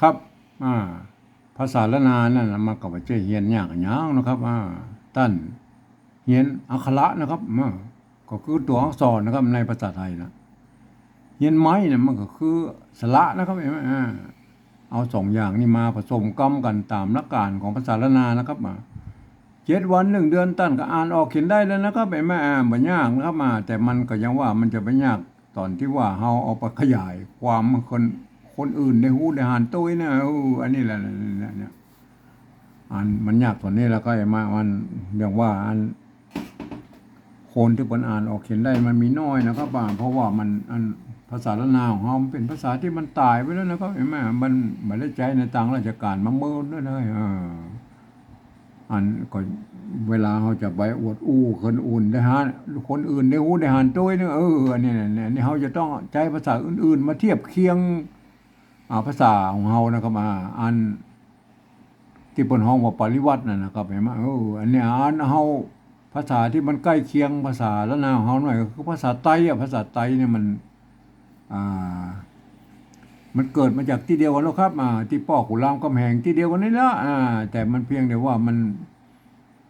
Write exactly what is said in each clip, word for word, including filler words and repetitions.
ครับ อ่า ภาษาล้านนานั่นน่ะ มันก็บ่ใจ้เฮียนยากหยังนะครับ อ่า ต้านเฮียนอักขระนะครับ อ่า ก็คือตั๋วอักษรนะครับ ในภาษาไทยนะ เฮียนไม้เนี่ยมันก็คือสระนะครับ หันก่อ อ่า เอาสองอย่างนี้มาผสมกำกั๋นต๋ามหลักก๋านของภาษาล้านนานะครับ อ่า เจ็ดวันหนึ่งเดือนต้านก็อ่านออกเขียนได้แล้วนะครับ หันก่อ อ่า บ่ยากนะครับ อ่า แต่มันก็ยังว่ามันจะบ่ยาก ต๋อนตี้ว่าเฮาเอาไปขยายความหื้อคน คนอื่นได้ฮู้ได้หันโตยนะ เออ อันนี้แหละ เนี่ย อันมันยากต๋อนนี้แล้วก็ไอ้มา มันเรียกว่าอัน คนตี้เปิ้นอ่านออกเขียนได้มันมีน้อยนะครับ อ่า เพราะว่ามัน อันภาษาล้านนาของเฮามันเป๋นภาษาตี้มันต๋ายไปแล้วนะครับ หันก่อ มันบ่ได้ใจ๊ในตางราชก๋านมาเมินด้วยนะ เออ อันก็เวลาเฮาจะไปอวดอู้คนอื่นได้หัน คนอื่นได้ฮู้ได้หันโตยเนี่ย เออ อันนี้เนี่ย นี่เฮาจะต้องใจ๊ภาษาอื่นๆ มาเทียบเคียง อ่า ภาษาของเฮานะครับ อ่า อันตี้เปิ้นฮ้องว่าปริวรรตนั่นนะครับ หันก่อ เออ อันนี้อันเฮา ภาษาตี้มันใก้เคียงภาษาล้านนาของเฮาหน่อยก็คือภาษาไตอะ ภาษาไตเนี่ยมัน อ่า มันเกิดมาจากตี้เดียวกั๋นแล้วครับ อ่า ตี้ป้อขุนรามคำแหงตี้เดียวกั๋นนี่ละ อ่า แต่มันเพียงแต่ว่ามัน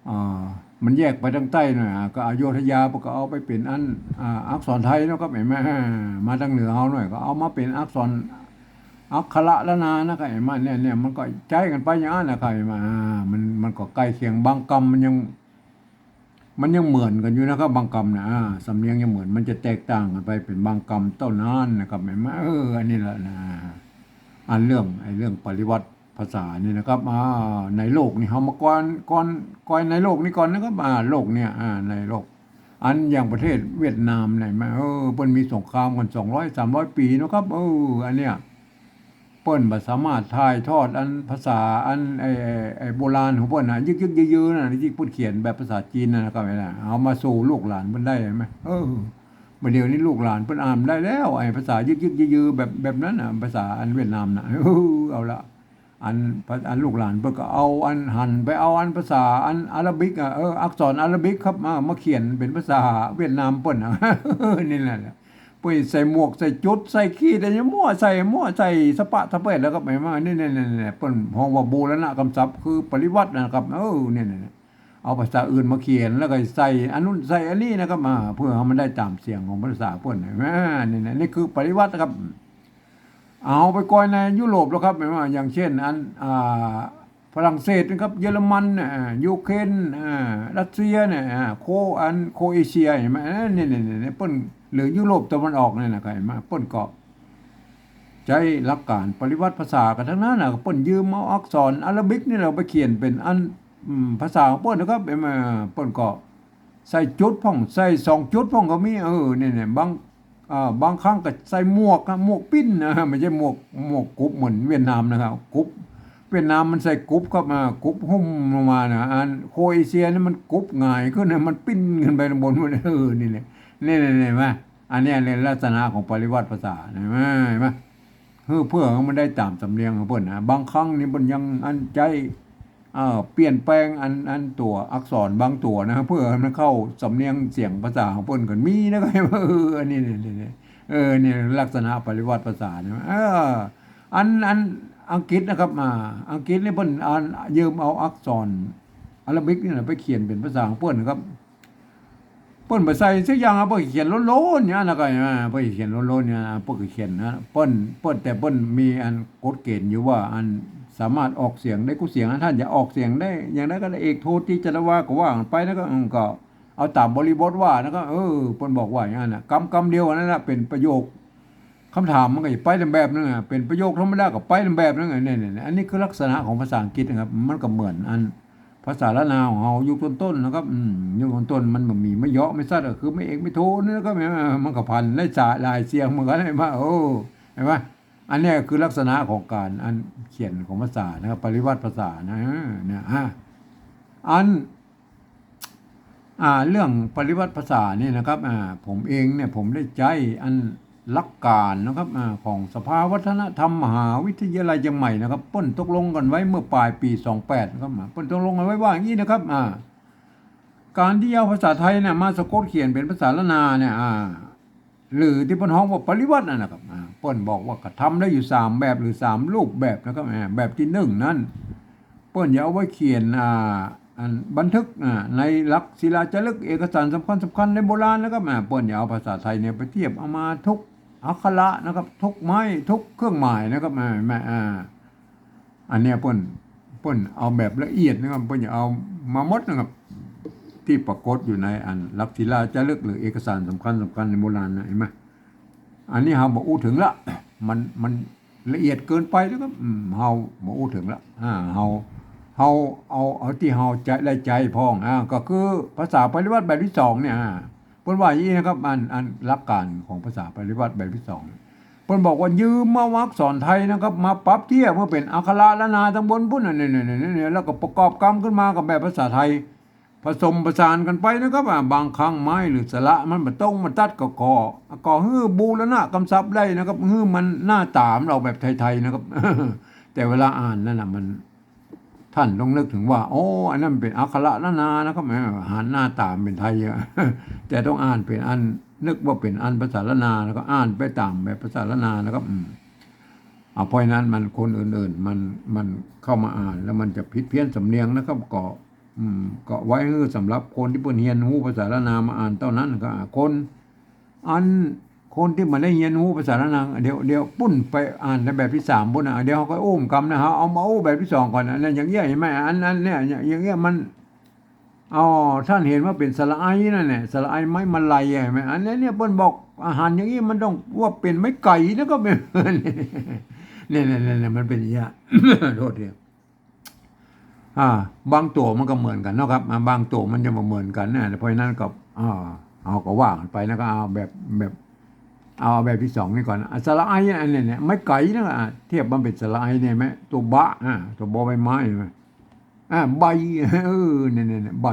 อ่า มันแยกไปตางใต้หน่อย อ่า ก็อโยธยาเปิ้นก็เอาไปเป๋นอัน อ่า อักษรไทยเนาะครับ หันก่อ อ่า มาตางเหนือเฮาหน่อยก็เอามาเป๋นอักษรอักขระล้านนานะครับ หันก่อ เนี่ย เนี่ย มันก็ใจ๊กั๋นไปอย่างนั้นนะครับ หันก่อ อ่า มัน มันก็ใก้เคียง บางกำมันยัง มันยังเหมือนกั๋นอยู่นะครับ บางกำนะ อ่า สำเนียงยังเหมือน มันจะแตกต่างกั๋นไปเป๋นบางกำเต้านั้นนะครับ หันก่อ เออ อันนี้แหละนะ อันเรื่อง ไอ้เรื่องปริวรรตภาษานี่นะครับ อ่า ในโลกนี่เฮามาก่อน ก่อน ก่อนในโลกนี่ก่อนนะครับ อ่า โลกเนี่ย อ่า ในโลก อันอย่างประเทศเวียดนามเนี่ย หันก่อ เออ เปิ้นมีสงครามกั๋นสองร้อยสามร้อยปี๋นะครับ เออ อันเนี้ย เปิ้นบ่สามารถถ่ายทอดอันภาษาอัน ไอ้ ไอ้ ไอ้โบราณของเปิ้นน่ะ ยึกๆ ยื้อๆ น่ะ ตี้เปิ้นเขียนแบบภาษาจีนน่ะนะครับ หันก่อ เอามาสู่ลูกหลานเปิ้นได้หันก่อ เออ บ่าเดี่ยวนี้ลูกหลานเปิ้นอ่านได้แล้ว ไอ้ภาษายึกๆ ยื้อๆ แบบ แบบนั้นน่ะ ภาษาอันเวียดนามน่ะ เออ เอาละ อัน อันลูกหลานเปิ้นก็เอาอัน หันไปเอาอันภาษาอันอาราบิกอะ เออ อักษรอาราบิกครับ มา มาเขียนเป๋นภาษาเวียดนามเปิ้นน่ะ นี่แหละ เปิ้นใส่หมวก ใส่จุด ใส่ขีด อะหยังมั่ว ใส่มั่ว ใส่สะปะสะเปะแล้วก็ไปมา นี่ๆๆๆ เปิ้นฮ้องว่าบูรณะกำศัพท์ คือปริวรรตนะครับ เออ เนี่ยๆๆ เอาภาษาอื่นมาเขียน แล้วก็ใส่อันนู้นใส่อันนี้นะครับ มา เพื่อหื้อมันได้ต๋ามเสียงของภาษาเปิ้น อ่า นี่ๆ นี่คือปริวรรตครับ เอาไปก่อยในยุโรปแล้วครับ หันก่อ อย่างเช่น อัน อ่า ฝรั่งเศสนะครับ เยอรมันน่ะ อ่า ยูเครน อ่า รัสเซียเนี่ย อ่า โค อัน โครเอเชีย หันก่อ อ่า เนี่ยๆๆๆ เปิ้น หรือยุโรปตะวันออกเนี่ยนะครับ หันก่อ เปิ้นก็ใจ๊หลักก๋านปริวรรตภาษากั๋นตังนั้นน่ะ เปิ้นยืมเอาอักษรอาราบิกนี่แหละไปเขียนเป๋นอัน อืม ภาษาของเปิ้นนะครับ หันก่อ เปิ้นก็ใส่จุดพ่อง ใส่สองจุดพ่องก็มี เออ เนี่ยๆ บาง อ่า บางครั้งก็ใส่หมวกอะ หมวกปิ้นนะ บ่ใจ้หมวก หมวกกุบเหมือนเวียดนามนะครับ กุบ เวียดนามมันใส่กุบครับ อ่า กุบหุ้มลงมานะ อันโครเอเชียนี่มันกุบหงายขึ้นนะ มันปิ้นขึ้นไปข้างบนหมด เออ นี่แหละ นี่ๆๆ หันก่อ อันนี้ อันนี้ลักษณะของปริวรรตภาษา หันก่อ หันก่อ หื้อเพื่อหื้อมันได้ต๋ามสำเนียงของเปิ้นนะ บางครั้งนี่เปิ้นยังอันใจ๊ เอ่อ เปลี่ยนแปลงอัน อันตั๋วอักษรบางตั๋วนะ เพื่อหื้อมันเข้าสำเนียงเสียงภาษาของเปิ้นก็มีนะครับ เออ อันนี้ นี่ นี่ นี่ เออ นี่ลักษณะปริวรรตภาษานะ เออ อัน อันอังกฤษนะครับ อ่า อังกฤษนี่เปิ้นอันยืมเอาอักษรอาราบิกนี่แหละไปเขียนเป๋นภาษาของเปิ้นนะครับ เปิ้นบ่ใส่สักอย่างอะ เปิ้นเขียนโล้นๆ เนี่ยนะ ก็ อ่า เปิ้นเขียนโล้นๆ เนี่ยนะ เปิ้นก็เขียนนะ เปิ้น เปิ้น แต่เปิ้นมีอันกฎเกณฑ์อยู่ว่า อันสามารถออกเสียงได้กู้เสียง ถ้าจะออกเสียงได้อย่างใดก็ได้ เอก โท ตี จารวา ก็ว่ากั๋นไปนะ ก็ อืม ก็เอาต๋ามบริบทว่านะ ก็ เออ เปิ้นบอกว่าอย่างนั้นน่ะ กำ กำเดียวอันนั้นน่ะ เป๋นประโยค กำถามมันก็จะไปต๋ามแบบนึ่งอะ เป๋นประโยคธรรมดาก็ไปต๋ามแบบนึ่งอะ เนี่ยๆๆ อันนี้คือลักษณะของภาษาอังกฤษนะครับ มันก็เหมือนอันภาษาล้านนาของเฮายุคต้นๆ นะครับ อืม ยุคต้นๆ มันบ่มีไม้เหยาะไม้ซัด ก็คือไม้เอกไม้โทนี่นะครับ เออ มันก็พันได้สะ หลายเสียงเหมือนกั๋น หันก่อ โอ้ หันก่อ อันนี้คือลักษณะของก๋านอันเขียนของภาษานะครับ ปริวรรตภาษานะ เออ เนี่ย อ่ะ อัน อ่า เรื่องปริวรรตภาษานี่นะครับ อ่า ผมเองเนี่ย ผมได้ใจ๊อันหลักก๋านนะครับ อ่า ของสภาวัฒนธรรมมหาวิทยาลัยเจียงใหม่นะครับ เปิ้นตกลงกั๋นไว้เมื่อป๋ายปี๋สองแปดนะครับ อ่า เปิ้นตกลงกั๋นไว้ว่าอย่างนี้นะครับ อ่า ก๋านตี้เอาภาษาไทยเนี่ยมาสะกดเขียนเป๋นภาษาล้านนาเนี่ย อ่า หรือตี้เปิ้นฮ้องว่าปริวรรตนั่นนะครับ อ่า ปิ้นบอกว่ากระทำได้อยู่สามแบบหรือสามรูปแบบนะครับ อ่า แบบตี้นึ่งนั้น ปิ้นจะเอาไว้เขียน อ่า อันบันทึก อ่า ในหลักศิลาจารึก เอกสารสำคัญสำคัญในโบราณนะครับ อ่า ปิ้นจะเอาภาษาไทยเนี่ยไปเทียบเอามาทุกอักขระนะครับ ทุกไม้ทุกเครื่องหมายนะครับ อ่า แม่ อ่า อันเนี้ยปิ้น ปิ้นเอาแบบละเอียดนะครับ ปิ้นจะเอามาหมดนะครับ ตี้ปรากฏอยู่ในอันหลักศิลาจารึกหรือเอกสารสำคัญสำคัญในโบราณนะ หันก่อ อันนี้เฮาบ่อู้เถิงละ มัน มันละเอียดเกินไปนะครับ อืม เฮาบ่อู้เถิงละ อ่า เฮา เฮาเอา เอาตี้เฮาใจ๊ ได้ใจ๊พ่อง อ่า ก็คือภาษาปริวรรตแบบตี้สองเนี่ย อ่า ปิ้นว่าอย่างนี้นะครับ อัน อันหลักการของภาษาปริวรรตแบบตี้สอง ปิ้นบอกว่ายืมเอาอักษรไทยนะครับ มาปรับเตี้ยเมื่อเป๋นอักขระล้านนาตังบนปุ้นน่ะ เนี่ย เนี่ย เนี่ย เนี่ย แล้วก็ประกอบกำขึ้นมากับแบบภาษาไทย ผสมผสานกั๋นไปนะครับ อ่า บางครั้งไม้หรือสระมันบ่ตรงบ่ตัดก็ ก็ ก็หื้อบูรณะกำศัพท์ได้นะครับ หื้อมันหน้าต๋ามันออกแบบไทยๆ นะครับ แต่เวลาอ่านนั่นน่ะ มัน ต้านต้องนึกเถิงว่า โอ้ อันนั้นเป๋นอักขระล้านนานะครับ แหม หันหน้าต๋ามันเป๋นไทยอะ แต่ต้องอ่านเป๋นอัน นึกว่าเป๋นอันภาษาล้านนา แล้วก็อ่านไปต๋ามแบบภาษาล้านนานะครับ อืม อ่า เพราะฉะนั้นมัน คนอื่นๆ มัน มันเข้ามาอ่านแล้วมันจะผิดเพี้ยนสำเนียงนะครับ ก็ อืม ก็ไว้หื้อสำหรับคนตี้เปิ้นเฮียนฮู้ภาษาล้านนามาอ่านเต้านั้นก็ อ่า คน อัน คนตี้บ่ได้เฮียนฮู้ภาษาล้านนา เดี๋ยว เดี๋ยวปุ้นไปอ่านในแบบตี้สามปุ้นน่ะ เดี๋ยวเฮาก็อู้กำนะ เฮาเอามาอู้แบบตี้สองก่อนนะ เนี่ย อย่างเงี้ย หันก่อ อัน อันเนี่ย อย่างเงี้ยมัน อ๋อ ต้านหันว่าเป๋นสระไอนั่นแหละ สระไอไม้มะไลอะ หันก่อ อันนี้เนี่ยเปิ้นบอกอาหารอย่างนี้มันต้องว่าเป๋นไม้ไก๋นะครับ เนี่ย เนี่ย เนี่ย เนี่ย มันเป๋นอย่างเงี้ย โทษที อ่า บางตั๋วมันก็เหมือนกั๋นเนาะครับ อ่า บางตั๋วมันจะบ่เหมือนกั๋นนะ เพราะฉะนั้นก็ อ่า เฮาก็ว่ากั๋นไปนะ ก็เอาแบบ แบบ เอาแบบตี้สองนี่ก่อน อ่ะ สระไอ อันนี้เนี่ย ไม้ไก๋นะ อ่ะ เทียบมันเป๋นสระไอเนี่ยไหม ตั๋วบะ อ่ะ ตั๋วบอใบไม้ หันก่อ อ่ะ ใบ เออ เนี่ย เนี่ย เนี่ย ใบ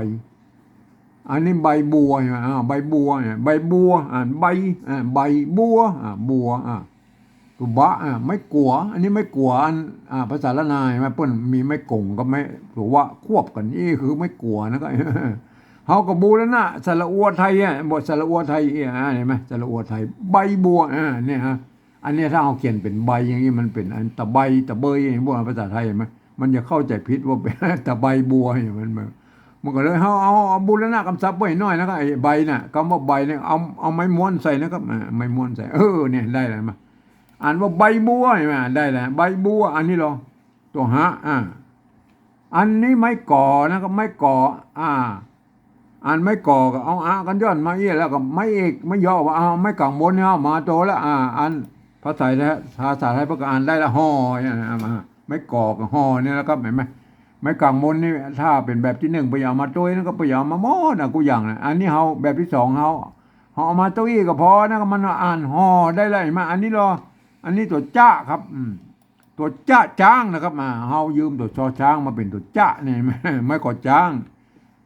อันนี้ใบบัว หันก่อ อ่ะ ใบบัวเนี่ย ใบบัว อ่ะ ใบ อ่ะ ใบบัว อ่ะ บัว อ่ะ ตั๋วบะ อ่ะ ไม้กั๋ว อันนี้ไม้กั๋ว อัน อ่า ภาษาล้านนาหันก่อ เปิ้นมีไม้ก๋งกับไม้ตั๋ววะควบกั๋น อี้คือไม้กั๋วนะครับ เฮาก็บูรณะ สระอัวไทยอะ บ่ สระอัวไทย อ่า หันก่อ สระอัวไทย ใบบัว อ่า เนี่ยฮะ อันเนี้ยถ้าเฮาเขียนเป๋นใบอย่างนี้ มันเป๋นอันตะใบ ตะเบย อย่างนี้ พวกภาษาไทยหันก่อ มันจะเข้าใจ๋ผิดว่าเป๋น ตะใบบัว อย่างนี้ มัน มัน มันก็เลยเฮาเอา เอาบูรณะกำศัพท์ไว้หน้อยนะครับ ไอ้ใบน่ะ กำว่าใบเนี่ย เอา เอาไม้ม้วนใส่นะครับ อ่า ไม้ม้วนใส่ เออ เนี่ย ได้แล้ว หันก่อ อ่านว่าใบบัว หันก่อ ได้แล้ว ใบบัว อันนี้ลอ ตั๋วหะ อ่า อันนี้ไม้ก๋อนะครับ ไม้ก๋อ อ่า อันไม้ก๋อก็เอาอะกั๋นย่อนมาอี้ แล้วก็ไม้เอก ไม้ยอ ว่าเอาไม้ก๋างบนเนี่ยเอามาโตละ อ่า อันภาษาไทย ภาษาไทยเปิ้นก็อ่านได้ละ ฮอ เนี่ยนะ อ่า ไม้ก๋อกับฮอเนี่ยนะครับ หันก่อ ไม้ก๋างบนนี่ ถ้าเป๋นแบบตี้นึ่ง เปิ้นเอามาโตนั้นก็ เปิ้นเอามาหมดนะ กู้อย่างนะ อันนี้เฮาแบบตี้สอง เฮา เฮาเอามาโตอี้ก็พอนะ ก็มันอ่านฮอได้ละ หันก่อ อันนี้ลอ อันนี้ตั๋วจ๊ะครับ อืม ตั๋วจ๊ะจ๊างนะครับ อ่า เฮายืมตั๋วชอช้างมาเป๋นตั๋วจ๊ะเนี่ย ไม้ก๋อจ๊าง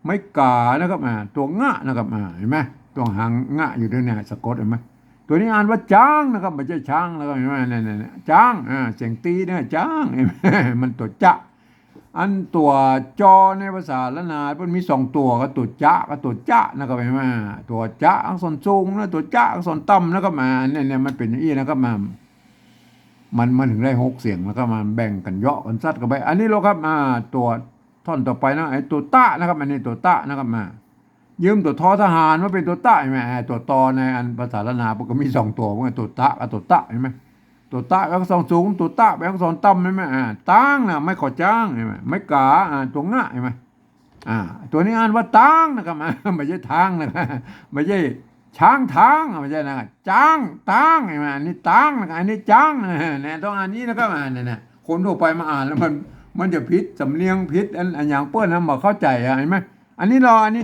ไม้ก๋านะครับ อ่า ตั๋วงะนะครับ อ่า หันก่อ ตั๋วหางงะอยู่ตรงนี้ สะกดหันก่อ ตั๋วนี้อ่านว่าจ๊างนะครับ บ่ใจ้ช้างนะครับ หันก่อ เนี่ย เนี่ย เนี่ย จ๊าง อ่า เสียงตี๋เนี่ย จ๊าง หันก่อ มันตั๋วจ๊ะ อันตั๋วจอในภาษาล้านนา เปิ้นมีสองตั๋ว ก็ตั๋วจ๊ะ ก็ตั๋วจ๊ะนะครับ หันก่อ ตั๋วจ๊ะอักษรสูงนะ ตั๋วจ๊ะอักษรต่ำนะครับ อ่า เนี่ย เนี่ย มันเป๋นอย่างอี้นะครับ อ่า มัน มันเถิงได้หกเสียง แล้วก็มาแบ่งกั๋นเยาะกั๋นสัดกั๋นไป อันนี้ลอครับ อ่า ตั๋ว ต้นต่อไปนะ ไอ้ตั๋วตะนะครับ อันนี้ตั๋วตะนะครับ มา ยืมตั๋วทอทหารมาเป๋นตั๋วตะ หันก่อ ไอ้ตั๋วตอในอันภาษาล้านนา เปิ้นก็มีสองตั๋ว เปิ้นก็ตั๋วตะกับตั๋วตะ หันก่อ ตั๋วตะแป๋นอักษรสูง ตั๋วตะแป๋นอักษรต่ำ หันก่อ อ่า ต๊างนะ ไม้ก๋อจ๊าง หันก่อ ไม้ก๋า อ่า ตั๋วงะ หันก่อ อ่า ตั๋วนี้อ่านว่าต๊างนะครับ อ่า บ่ใจ้ทางนะครับ บ่ใจ้ช้างทาง อ่า บ่ใจ้นะ จ๊าง ต๊าง หันก่อ อันนี้ต๊างนะครับ อันนี้จ๊างนะ เนี่ย ต้องอ่านอย่างนี้นะครับ อ่า เนี่ย เนี่ย คนทั่วไปมาอ่านแล้วมัน มันจะผิดสำเนียง ผิดอัน อันอย่างเปิ้นนะ บ่เข้าใจ๋อะ หันก่อ อันนี้ลอ อันนี้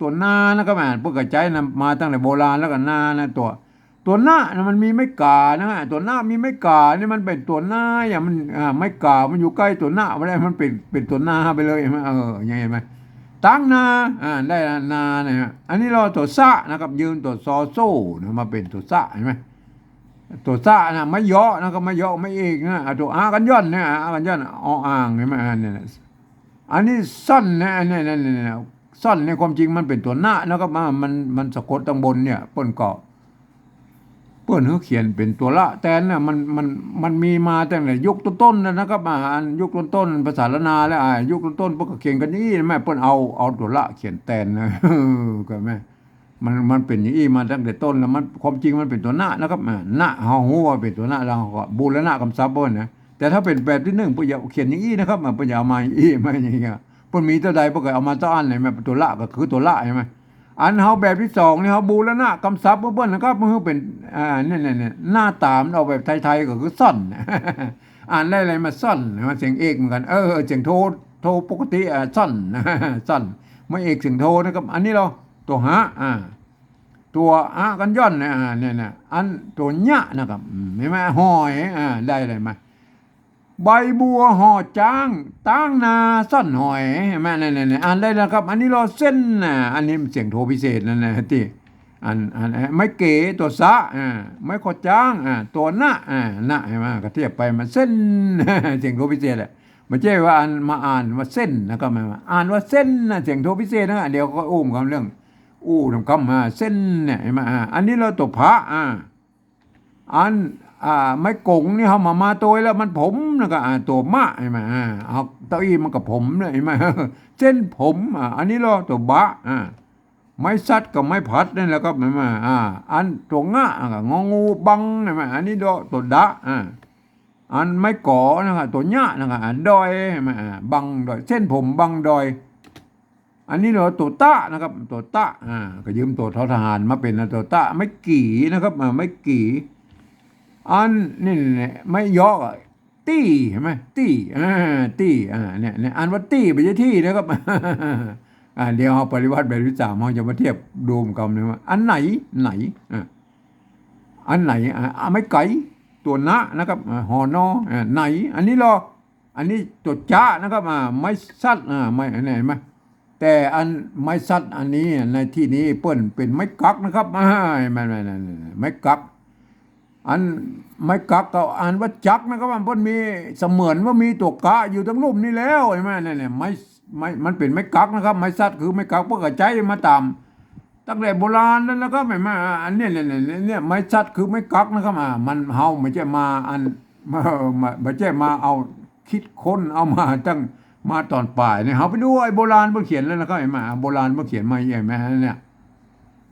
ตั๋วนานะครับ อ่า เปิ้นก็ใจ๊นะ มาตั้งแต่โบราณแล้วก็นานะ ตั๋ว ตั๋วนะนะ มันมีไม้ก๋านะ ตั๋วนะมีไม้ก๋านี่ มันเป๋นตั๋วนา อย่างมัน อ่า ไม้ก๋ามันอยู่ใก้ตั๋วนะบ่ได้ มันเป๋น เป๋นตั๋วนาไปเลย หันก่อ เออ อย่างนี้หันก่อ ต๊างนา อ่า ได้ละ นานะฮะ อันนี้ลอตั๋วสะนะครับ ยืมตั๋วซอโซ่นะ มาเป๋นตั๋วสะ หันก่อ ตั๋วสะนะ ไม้ยอนะครับ ไม้ยอ ไม้เอกนะ อ่า ตั๋วอะกั๋นย่อนเนี่ย อะกั๋นย่อน ออ่าง หันก่อ อ่า เนี่ย เนี่ย อันนี้ซ่อนนะ อันนี้ เนี่ย เนี่ย เนี่ย ซ่อนในความจริงมันเป๋นตั๋วนะนะครับ มัน มัน มันสะกดตังบนเนี่ย เปิ้นก็ ปิ้นหื้อเขียนเป๋นตั๋วละแตนน่ะ มัน มัน มันมีมาตั้งแต่ยุคต้นๆ แล้วนะครับ อ่า อันยุคต้นๆ ภาษาล้านนาแล้ว อ่า ยุคต้นๆ เปิ้นก็เขียนกั๋นอย่างอี้แม่ เปิ้นเอา เอาตั๋วละเขียนแตนนะ เออ ก็แม่ มัน มันเป๋นอย่างอี้มาตั้งแต่ต้นแล้ว มัน ความจริงมันเป๋นตั๋วนะนะครับ อ่า นะ เฮาฮู้ว่าเป๋นตั๋วนะ แล้วเฮาก็บูรณะกำศัพท์เปิ้นนะ แต่ถ้าเป๋นแบบตี้นึ่ง เปิ้นจะเขียนอย่างอี้นะครับ อ่า เปิ้นจะเอามาอย่างอี้ มาอย่างงี้อะ เปิ้นมีเต้าใดเปิ้นก็เอามาเต้าอั้นเลยแม่ ตั๋วละก็คือตั๋วละใช่ไหม อันเฮาแบบตี้สองนี่ เฮาบูรณะกำศัพท์เปิ้นนะครับ มันคือเป๋น อ่า เนี่ย เนี่ย เนี่ย หน้าต๋ามันออกแบบไทยๆ ก็คือซ่อน อ่านได้เลยมาซ่อน มันเสียงเอกเหมือนกั๋น เออ เสียงโท โทปกติ อ่า ซ่อน ซ่อน ไม้เอกเสียงโทนะครับ อันนี้ลอ ตั๋วหะ อ่า ตั๋วอะกั๋นย่อนนะ อ่า เนี่ย เนี่ย อันตั๋วเยียะนะครับ อืม หันก่อ หอย อ่า ได้เลยมา ใบบัวห่อจ๊าง ต๊างนาซ่อนหอย หันก่อ เนี่ย เนี่ย เนี่ย อ่านได้นะครับ อันนี้ลอเส้นนะ อันนี้เสียงโทพิเศษนั่นนะตี้ อัน อัน ไม้เก๋ ตั๋วสะ อ่า ไม้ขอจ๊าง อ่า ตั๋วนะ อ่า นะ หันก่อ ก็เทียบไปมาเส้น เสียงโทพิเศษแหละ บ่ใจ้ว่าอันมาอ่านว่าเส้นนะครับ อ่านว่าเส้นนะ เสียงโทพิเศษนะ เดี๋ยวก็อู้กำเรื่อง อู้กำ อ่า เส้นเนี่ย หันก่อ อ่า อันนี้ลอตั๋วผะ อ่า อัน อ่า ไม้ก๋งนี่เฮามา มาโตยแล้วมันผมนะครับ อ่า ตั๋วมะ หันก่อ อ่า เอาเต้าอี้มันก็ผมเนี่ย หันก่อ เส้นผม อ่า อันนี้ลอตั๋วบะ อ่า ไม้ซัดกับไม้ผัดนั่นแหละครับ หันก่อ อ่า อันตั๋วงะ อ่า งองูบัง หันก่อ อันนี้ลอตั๋วดะ อ่า อันไม้ก๋อนะครับ ตั๋วเยียะนะครับ อ่า ดอย หันก่อ อ่า บังดอย เส้นผมบังดอย อันนี้ลอตั๋วตะนะครับ ตั๋วตะ อ่า ก็ยืมตั๋วทอทหารมาเป๋นนะ ตั๋วตะ ไม้กี่นะครับ อ่า ไม้กี่ อันนี่แหละ ไม้เยาะอะ ตี้ หันก่อ ตี้ อ่า ตี้ อ่า เนี่ย เนี่ย อ่านว่าตี้ บ่ใจ้ตี้นะครับ อ่า เดี๋ยวเฮาปริวรรตแบบตี้สาม เฮาจะมาเทียบดูกำหนึ่งว่า อันไหน ไหน อ่า อันไหน อ่า อ่า ไม้ไก๋ ตั๋วนะนะครับ อ่า หอนอ อ่า ไหน อันนี้ลอ อันนี้ตั๋วจะนะครับ อ่า ไม้ซัด อ่า ไม้ อันนี้หันก่อ แต่อันไม้ซัดอันนี้ในตี้นี้เปิ้นเป๋นไม้กักนะครับ อ่า ไม้ ไม้ ไม้ ไม้กัก อันไม้กักก็อ่านว่าจักนะครับ เปิ้นมีเสมือนว่ามีตั๋วกะอยู่ตังลุ่มนี้แล้ว หันก่อ เนี่ย เนี่ย ไม้ ไม้ มันเป๋นไม้กักนะครับ ไม้ซัดคือไม้กัก เปิ้นก็ใจ๊มาต๋าม ตั้งแต่โบราณแล้วนะครับ หันก่อ อันเนี้ย เนี่ย เนี่ย เนี่ย ไม้ซัดคือไม้กักนะครับ อ่า มัน เฮาบ่ใจ้มาอัน บ่ บ่ บ่ใจ้มาเอา กึ๊ดค้นเอามาตั้ง มาต๋อนป๋ายนี่ เฮาไปดูไอ้โบราณเปิ้นเขียนแล้วนะครับ หันก่อ โบราณเปิ้นเขียนมาอย่างไงเนี่ย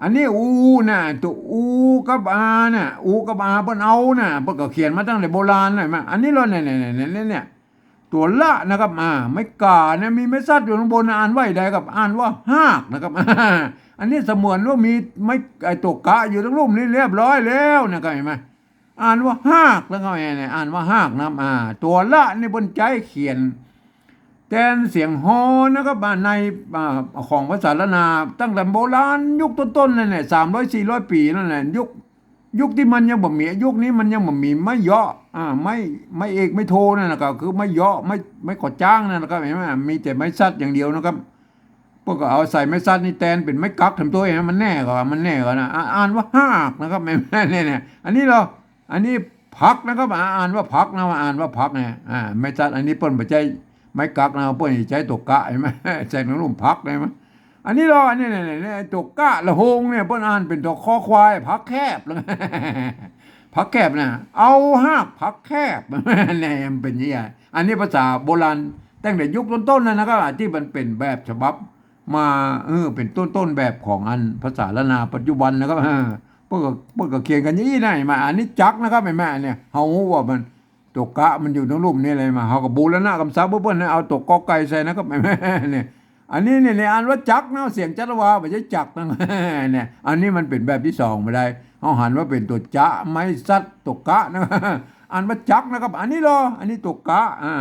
อันนี้อูน่ะ ตั๋วอูกับอาน่ะ อูกับอาเปิ้นเอาน่ะ เปิ้นก็เขียนมาตั้งแต่โบราณน่ะ หันก่อ อันนี้ลอ เนี่ย เนี่ย ตั๋วละนะครับ อ่า ไม้ก๋าเนี่ยมีไม้ซัดอยู่ข้างบนนะ อ่านว่าใดครับ อ่านว่าฮากนะครับ อันนี้เสมือนว่ามีไม้ ไอ้ตั๋วกะอยู่ตังลุ่มนี้เรียบร้อยแล้วนะครับ หันก่อ อ่านว่าฮากนะครับ เนี่ย อ่านว่าฮากนะครับ อ่า ตั๋วละนี่เปิ้นใจ๊เขียนแตนเสียงฮอนะครับ อ่า ใน อ่า ของภาษาล้านนา ตั้งแต่โบราณยุคต้นๆ นั่นแหละ สามร้อยสี่ร้อยปี๋นั่นแหละ ยุค ยุคตี้มันยังบ่มี ยุคนี้มันยังบ่มีไม้เยาะ อ่า ไม้ ไม้เอก ไม้โทนั่นน่ะ ก็คือไม้เยาะ ไม้ ไม้ขอจ๊างนั่นนะครับ หันก่อ มีแต่ไม้ซัดอย่างเดียวนะครับ เปิ้นก็เอาใส่ไม้ซัดนี่แตนเป๋นไม้กักแถมตวย หันก่อ มันแน่กว่า มันแน่กว่านะ อ่า อ่านว่าฮากนะครับ เนี่ย เนี่ย อันนี้ลอ อันนี้ผักนะครับ อ่า อ่านว่าผักนะ อ่านว่าผักเนี่ย อ่า ไม้ซัดอันนี้เปิ้นบ่ใจ๊ไม้กักนะ เปิ้นใจ๊ตั๋วกะ หันก่อ ใจ๊ตังลุ่มผัก หันก่อ อันนี้ลอ อันนี้เนี่ย เนี่ย ตั๋วกะละโฮงเนี่ย เปิ้นอ่านเป๋นตั๋วคอควาย ผักแคบ ผักแคบนะ เอาฮากผักแคบ เนี่ย มันเป๋นอย่างนี้ อันนี้ภาษาโบราณตั้งแต่ยุคต้นๆ นั่นนะครับ ตี้มันเป๋นแบบฉบับมา เออ เป๋นต้นๆ แบบของอันภาษาล้านนาปัจจุบันนะครับ เออ เปิ้นก็ เปิ้นก็เขียนกั๋นอย่างนี้นะ หันก่อ อันนี้จักนะครับ หันก่อ เนี่ย เฮาฮู้ว่ามัน ตั๋วกะมันอยู่ตังลุ่มนี้เลยมา เฮาก็บูรณะกำศัพท์เปิ้นนะ เอาตั๋วกอไก่ใส่นะครับ เนี่ย อันนี้เนี่ย เนี่ย อ่านว่าจักนะ เสียงจัตวา บ่ใจ้จักนะ เนี่ย อันนี้มันเป๋นแบบตี้สองบ่ได้ เฮาหันว่าเป๋นตั๋วจะ ไม้ซัด ตั๋วกะนะ อ่านว่าจักนะครับ อันนี้ลอ อันนี้ตั๋วกะ อ่า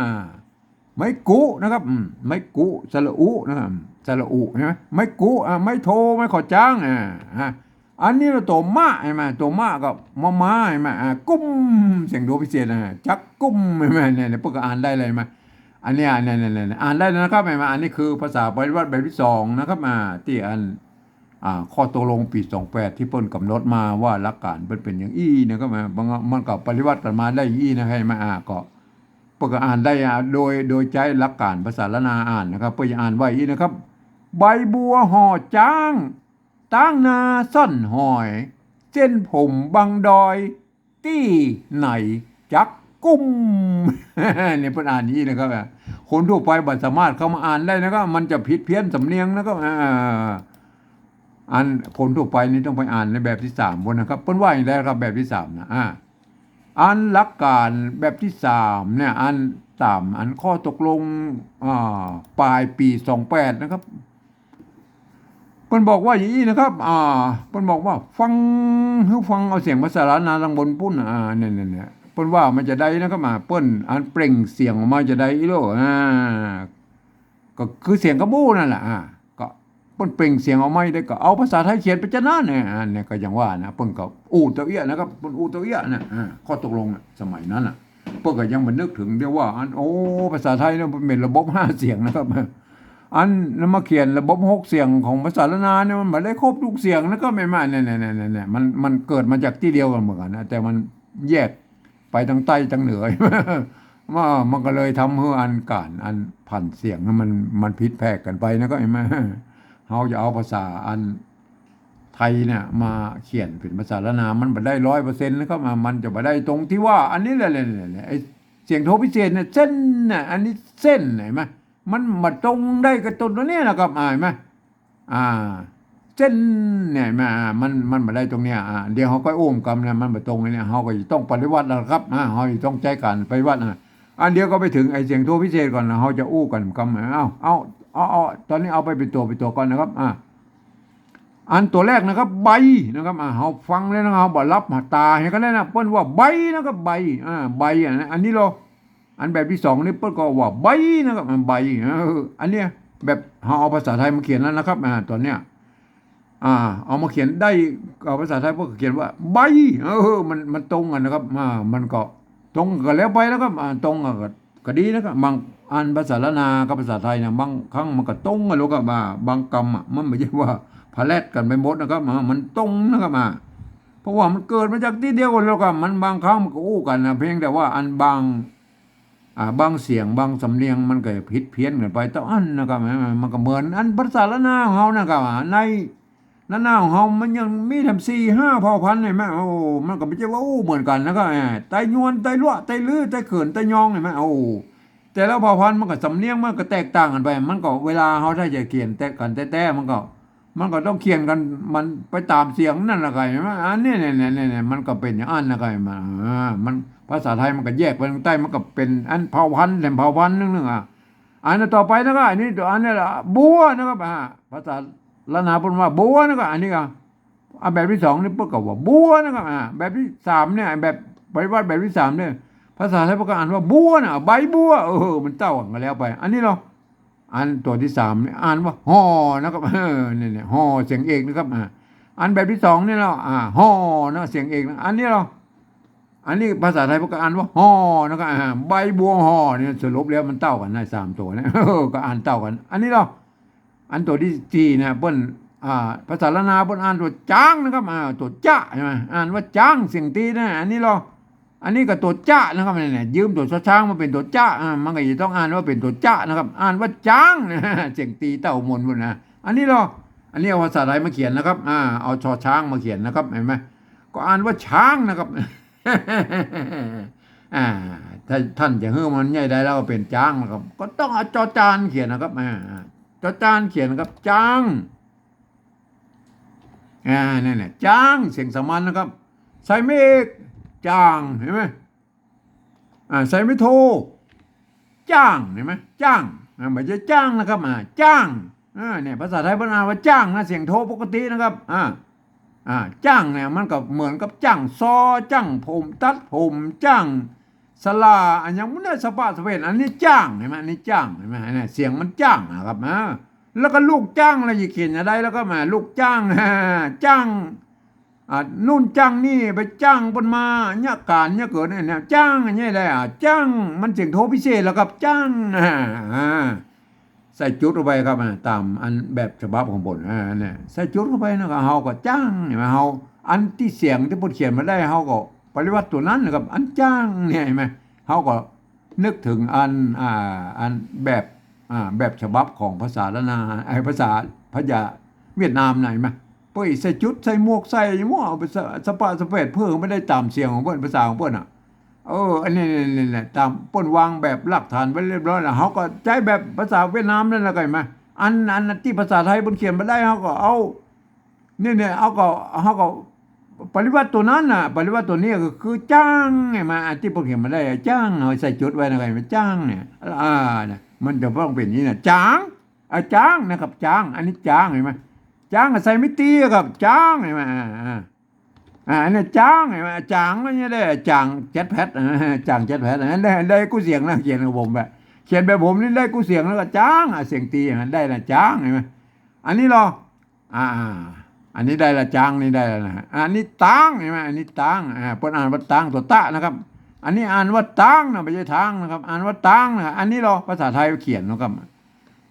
ไม้กุนะครับ อืม ไม้กุ สระอุนะครับ สระอุใช่ไหม ไม้กุ อ่า ไม้โท ไม้ขอจ๊าง อ่า อ่า อันนี้ตั๋วมะ หันก่อ ตั๋วมะก็มอม้า หันก่อ อ่า กุ้ม เสียงโทพิเศษนะ จักกุ้ม หันก่อ เนี่ย เนี่ย เปิ้นก็อ่านได้เลย หันก่อ อันเนี้ย เนี่ย เนี่ย เนี่ย อ่านได้แล้วนะครับ หันก่อ อันนี้คือภาษาปริวรรตแบบตี้สองนะครับ อ่า ตี้อัน อ่า ข้อตกลงปี๋สองแปดตี้เปิ้นก๋ำหนดมาว่าหลักก๋านเปิ้นเป๋นอย่างอี้นะครับ อ่า มันก็ มันก็ปริวรรตกั๋นมาได้อย่างอี้นะครับ หันก่อ อ่า ก็ เปิ้นก็อ่านได้ อ่า โดย โดยใจ๊หลักก๋านภาษาล้านนาอ่านนะครับ เปิ้นจะอ่านว่าอี้นะครับ ใบบัวห่อจ๊าง ต๊างนาซ่อนหอย เส้นผมบังดอย ตี้ไหนจักกุม เนี่ยเปิ้นอ่านอย่างนี้นะครับ คนทั่วไปบ่สามารถเข้ามาอ่านได้นะครับ มันจะผิดเพี้ยนสำเนียงนะครับ อ่า อันคนทั่วไปนี่ต้องไปอ่านในแบบที่สามพุ้นนะครับ เปิ้นว่าอย่างไรครับ แบบที่สามนะ อ่า อันหลักการแบบที่สามเนี่ย อันต๋ามอันข้อตกลง อ่า ปลายปี๋สองแปดนะครับ เปิ้นบอกว่าอย่างนี้นะครับ อ่า เปิ้นบอกว่าฟัง หื้อฟังเอาเสียงภาษาล้านนาตังบนปุ้น อ่า เนี่ย เนี่ย เนี่ย เปิ้นว่ามันจะได้นะครับ อ่า เปิ้นอันเปล่งเสียงออกมาจะได้อี้โล อ่า ก็คือเสียงกะบู้นั่นแหละ อ่า ก็เปิ้นเปล่งเสียงออกมาได้ ก็เอาภาษาไทยเขียนไปจะนั้นเนี่ย อ่า เนี่ยก็อย่างว่านะ เปิ้นก็อู้เต้าเอี้ยนะครับ เปิ้นอู้เต้าเอี้ยนะ อ่า ข้อตกลงน่ะ สมัยนั้นน่ะ เปิ้นก็ยังบ่นึกถึงเดียวว่า อัน โอ้ ภาษาไทยเนี่ยมันเป๋นระบบห้าเสียงนะครับ อันนั้นมาเขียนระบบหกเสียงของภาษาล้านนาเนี่ย มันบ่ได้ครบทุกเสียงนะครับ แม่นบ่ เนี่ย เนี่ย เนี่ย เนี่ย มัน มันเกิดมาจากตี้เดียวกั๋นเหมือนกั๋นนะ แต่มันแยกไปตังใต้ตังเหนือ ว่ามันก็เลยทำหื้ออันก๋าน อันผันเสียงมัน มันผิดแผกกั๋นไปนะครับ แม่นบ่ เฮาจะเอาภาษาอันไทยเนี่ยมาเขียนเป๋นภาษาล้านนา มันบ่ได้ร้อยเปอร์เซ็นต์นะครับ มัน มันจะบ่ได้ตรงตี้ว่า อันนี้แหละ เนี่ย เนี่ย เนี่ย ไอ้เสียงโทพิเศษเนี่ย เส้นน่ะ อันนี้เส้น เห็นบ่ มันบ่ตรงได้กับต้นตัวเนี้ยนะครับ อ่า เห็นบ่ อ่า เส้นเนี่ย เห็นบ่ อ่า มัน มันบ่ได้ตรงเนี้ย อ่า เดี๋ยวเฮาก็อู้กำนะ มันบ่ตรงเนี่ย เฮาก็จะต้องปฏิวัติแล้วครับ อ่า เฮาจะต้องใจ๊ก๋านปฏิวัตินะ อันเดียวก็ไปถึงไอ้เสียงโทพิเศษก่อนนะ เฮาจะอู้กั๋นกำ เอา เอา เอา เอา ต๋อนนี้เอาไปเป๋นตั๋ว เป๋นตั๋วก่อนนะครับ อ่า อันตั๋วแรกนะครับ ใบนะครับ อ่า เฮาฟังแล้วนะ เฮาบ่หลับต๋าหื้อกั๋นเลยนะ เปิ้นว่าใบนะครับ ใบ อ่า ใบ อ่ะนะ อันนี้ลอ อันแบบตี้สองนี่เปิ้นก็ว่าใบนะครับ อ่า ใบ เออ อันเนี้ยแบบเฮาเอาภาษาไทยมาเขียนแล้วนะครับ อ่า ต๋อนเนี้ย อ่า เอามาเขียนได้ เอาภาษาไทยเปิ้นก็เขียนว่าใบ เออ มัน มันตรงกั๋นนะครับ อ่า มันก็ตรงกั๋นแล้วไปนะครับ อ่า ตรงกั๋นก็ ก็ดีนะครับ บางอันภาษาล้านนากับภาษาไทยเนี่ย บางครั้งมันก็ตรงกั๋นแล้วครับ อ่า บางกำอ่ะ มันบ่ใจ้ว่าพะแลดกั๋นไปหมดนะครับ อ่า มันตรงนะครับ อ่า เพราะว่ามันเกิดมาจากตี้เดียวกั๋นแล้วครับ มันบางครั้งมันก็อู้กั๋นนะ เพียงแต่ว่าอันบาง อ่า บางเสียงบางสำเนียงมันก็ผิดเพี้ยนกั๋นไปเต้าอั้นนะครับ มันก็เหมือนอันภาษาล้านนาของเฮานะครับ อ่า ใน ล้านนาของเฮามันยังมีแถมสี่ห้าเผ่าพันธุ์ เห็นบ่ โอ้ มันก็บ่ใจ้ว่าอู้เหมือนกั๋นนะครับ อ่า ไตยวน ไตลัวะ ไตลื้อ ไตเขิน ไตยอง เห็นบ่ โอ้ แต่ละเผ่าพันธุ์มันก็สำเนียงมันก็แตกต่างกั๋นไป มันก็เวลาเฮาถ้าจะเขียนแต่กั๋นแต๊ๆ มันก็ มันก็ต้องเขียนกั๋น มันไปต๋ามเสียงนั่นแหละครับ เห็นบ่ อันนี้เนี่ย เนี่ย เนี่ย เนี่ย มันก็เป๋นอย่างอั้นนะครับ เห็นบ่ อ่า มัน ภาษาไทยมันก็แยกไปตังใต้ มันก็เป๋นอันเผ่าพันธุ์แถมเผ่าพันธุ์นึ่งๆ อ่ะ อันต่อไปนะครับ อันนี้ตัว อันนี้ละ บัวนะครับ อ่า ภาษาล้านนาเปิ้นว่าบัวนะครับ อันนี้ก็ อ่า แบบตี้สองนี่เปิ้นก็ว่าบัวนะครับ อ่า แบบตี้สามเนี่ย แบบปฏิวัติแบบตี้สามเนี่ย ภาษาไทยเปิ้นก็อ่านว่าบัวนะ ใบบัว เออ มันเต้ากั๋นก็แล้วไป อันนี้ลอ อันตั๋วตี้สามนี่อ่านว่าห่อนะครับ เออ เนี่ย เนี่ย ห่อเสียงเอกนะครับ อ่า อันแบบตี้สองนี่ลอ อ่า ห่อนะ เสียงเอกนะ อันนี้ลอ อันนี้ภาษาไทยเปิ้นก็อ่านว่าห่อนะครับ อ่า ใบบัวห่อเนี่ย สรุปแล้วมันเต้ากั๋นในสามตั๋วเนี่ย เออ ก็อ่านเต้ากั๋น อันนี้ลอ อันตั๋วตี้สี่เนี่ย เปิ้น อ่า ภาษาล้านนาเปิ้นอ่านตั๋วจ๊างนะครับ อ่า ตั๋วจ๊ะ ใช่ไหม อ่านว่าจ๊าง เสียงตี๋นะ อันนี้ลอ อันนี้ก็ตั๋วจ๊ะนะครับ เนี่ย เนี่ย ยืมตั๋วชอช้างมาเป๋นตั๋วจ๊ะ อ่า มันก็จะต้องอ่านว่าเป๋นตั๋วจ๊ะนะครับ อ่านว่าจ๊างนะ เสียงตี๋เต้ามนพุ้นนะ อันนี้ลอ อันนี้เอาภาษาไทยมาเขียนนะครับ อ่า เอาชอช้างมาเขียนนะครับ เห็นไหม ก็อ่านว่าช้างนะครับ อ่า ถ้าท่านจะหื้อมันใหญ่ได้แล้วก็เป๋นจ๊างนะครับ ก็ต้องเอาจอจานเขียนนะครับ อ่า จอจานเขียนนะครับ จ๊าง อ่า นั่นแหละ จ๊าง เสียงสามัญนะครับ ใส่ไม้เอก จ่าง เห็นไหม อ่า ใส่ไม้โท จ้าง เห็นไหม จ้าง อ่า บ่ใจ้จ๊างนะครับ อ่า จ้าง อ่า เนี่ย ภาษาไทยเปิ้นอ่านว่าจ้างนะ เสียงโทปกตินะครับ อ่า อ่า จ้างเนี่ย มันก็เหมือนกับจ้างซอ จ้างผม ตัดผม จ้างสล่า อะหยังมันเนี่ย สะปะสะเปน อันนี้จ้าง เห็นไหม อันนี้จ้าง เห็นไหม เนี่ย เสียงมันจ้างนะครับ อ่า แล้วก็ลูกจ้าง แล้วจะเขียนจะได้แล้วก็มา ลูกจ้าง จ้าง อ่า นู่นจ้างนี่ ไปจ้างเปิ้นมา เนี่ย ก๋านเนี่ย เกิดเนี่ย จ้างอันนี้แหละ อ่า จ้าง มันเสียงโทพิเศษแล้วครับ จ้าง อ่า อ่า ใส่จุดเข้าไปครับ อ่า ต๋ามอันแบบฉบับของเปิ้น อ่า เนี่ย ใส่จุดเข้าไปนะครับ เฮาก็จ้าง เห็นไหม เฮา อันตี้เสียงตี้เปิ้นเขียนมาได้ เฮาก็ปฏิวัติตั๋วนั้นนะครับ อันจ้างเนี่ย เห็นไหม เฮาก็นึกเถิงอัน อ่า อันแบบ อ่า แบบฉบับของภาษาล้านนา ไอ้ ภาษา ภาษาเวียดนามน่ะ เห็นไหม ป้อยใส่จุด ใส่หมวก ใส่หยังบ่ เอาไปสะ สะปะสะแปด เปิ้นบ่ได้ต๋ามเสียงของเปิ้น ภาษาของเปิ้นน่ะ เออ อันนี้ นี่ นี่แหละ ต๋ามเปิ้นวางแบบหลักฐานไว้เรียบร้อยแล้ว เฮาก็ใจ๊แบบภาษาเวียดนามนั่นแหละ เข้าใจ๋บ่ อัน อันตี้ภาษาไทยเปิ้นเขียนบ่ได้ เฮาก็เอา นี่ นี่ เฮาก็ เฮาก็ปริวรรตตั๋วนั้นน่ะ ปริวรรตตั๋วนี้ก็คือจ๋าง หันบ่ อันตี้เปิ้นเขียนบ่ได้อะ จ๋าง เฮาใส่จุดไว้นะ เข้าใจ๋บ่ จ๋างเนี่ย อ่า เนี่ย มันจะต้องเป๋นอย่างนี้น่ะ จ๋าง อ่ะ จ๋างนะครับ จ๋าง อันนี้จ๋าง หันบ่ จ๋างก็ใส่ไม้ตี๋อะครับ จ๋าง หันบ่ อ่า อ่า อ่า อันนี้จ๋าง หันบ่ จ๋าง มันจะได้จ๋างแจ๊ดแพด อ่า จ๋างแจ๊ดแพด อันนั้นได้ ได้กู้เสียงนะ เขียนของผมแบบ เขียนแบบผมนี่ได้กู้เสียงแล้วก็จ๋าง อ่ะ เสียงตี๋ หันบ่ ได้นะ จ๋าง หันบ่ อันนี้ลอ อ่า อ่า อันนี้ได้ละ จ๋าง นี่ได้แล้วนะ อันนี้ตาง หันบ่ อันนี้ตาง อ่า เปิ้นอ่านว่าตาง ตั๋วตะนะครับ อันนี้อ่านว่าตางนะ บ่ใจ้ตางนะครับ อ่านว่าตางนะ อันนี้ลอ ภาษาไทยเขียนนะครับ